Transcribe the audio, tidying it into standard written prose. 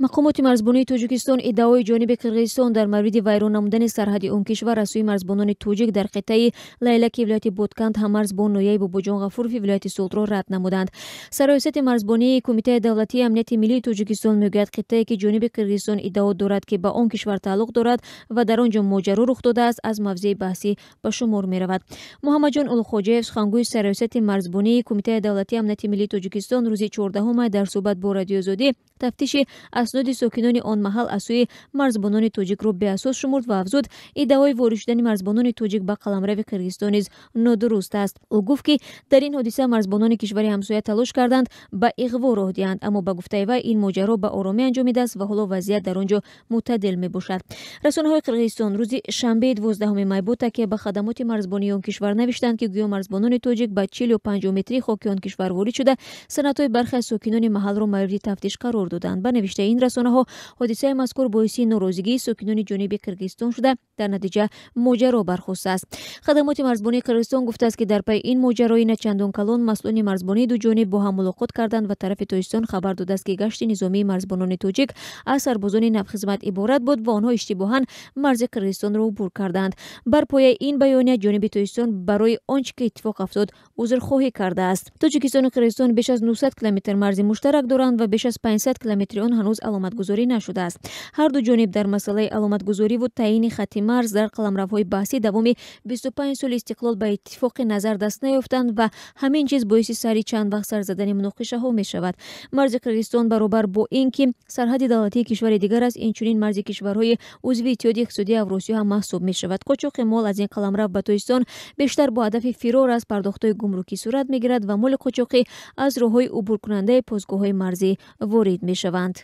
Мақомоти марзбонии Тоҷикистон иддаои ҷониби Қирғизистон дар мавриди вайрон намудани сарҳади он кишвар аз сӯи марзбонони тоҷик дар қитъаи Лайлаки вилояти Ботканд, ҳаммарз бо ноҳияи Бобоҷон Ғафурови вилояти Суғдро рад намуданд. Сарраёсати марзбонии Кумитаи давлатии амнияти миллии Тоҷикистон мегӯяд, қитъае ки ҷониби Қирғизистон иддао дорад, ки ба он кишвар тааллуқ дорад ва дар он ҷо моҷаро рух додааст, аз мавзеи баҳсӣ ба шумор меравад. Муҳаммадҷон Улуғхоҷаев, сухангӯи Сарраёсати марзбонии Кумитаи давлатии амнияти миллии Тоҷикистон, рӯзи 14 май дар суҳбат бо Радиои Озодӣ тафтиши асноди сокинони он маҳал аз сӯи марзбонони тоҷикро беасос шумурд ва афзуд, иддаои ворид шудани марзбонони тоҷик ба қаламрави Қирғизистон низ нодуруст аст. Ӯ гуфт, ки дар ин ҳодиса марзбонони кишвари ҳамсоя талош карданд ба иғво роҳ диҳанд, аммо ба гуфтаи вай ин моҷаро ба оромӣ анҷомидааст ва ҳоло вазъият дар он ҷо мӯътадил мебошад. Расонаҳои Қирғизистон рӯзи шанбеи 12 май бо такя ба хадамоти марзбонии он кишвар навиштанд, ки гӯё марзбонони тоҷик ба 45 метрии хоки он кишвар ворид шуда, санадҳои бархе аз сокинони маҳалро мавриди тафтиш қарор доданд. Ба навиштаи ин расонаҳо, ҳодисаи мазкур боиси норозигии сокинони ҷониби Қирғизистон шуда, дар натиҷа моҷаро бархостааст. Хадамоти марзбонии Қирғизистон гуфтааст, ки дар пайи ин моҷарои начандон калон масъулони марзбонии ду ҷониб бо ҳам мулоқот карданд ва тарафи Тоҷикистон хабар додааст, ки гашти низомии марзбонони тоҷик аз сарбозони навхизмат иборат буд ва онҳо иштибоҳан марзи Қирғизистонро убур карданд. Бар пояи ин баёния ҷониби Тоҷикистон барои он чӣ ки иттифоқ афтод узрхоҳӣ кардааст. Тоҷикистону Қирғизистон беш аз 900 километр марзи муштарак доранд ва беш аз 500 километри он ҳанӯз аломатгузорӣ нашудааст. Ҳар ду ҷониб дар масъалаи аломатгузориву таъйини хатти марз дар қаламравҳои баҳсӣ давоми 25 соли истиқлол ба иттифоқи назар даст наёфтанд ва ҳамин чиз боиси сари чанд вақт сар задани муноқишаҳо мешавад. Марзи Қирғизистон баробар бо ин ки сарҳади давлатии кишвари дигар аст, инчунин марзи кишварҳои узви Иттиҳоди иқтисодии Авросиё ҳам маҳсуб мешавад. Қочоқи мол аз ин қаламрав ба Тоҷикистон бештар бо ҳадафи фирор аз пардохтҳои гумрукӣ сурат мегирад ва моли қочоқӣ аз роҳҳои убуркунандаи посгоҳҳои марзӣ ворид мешаванд.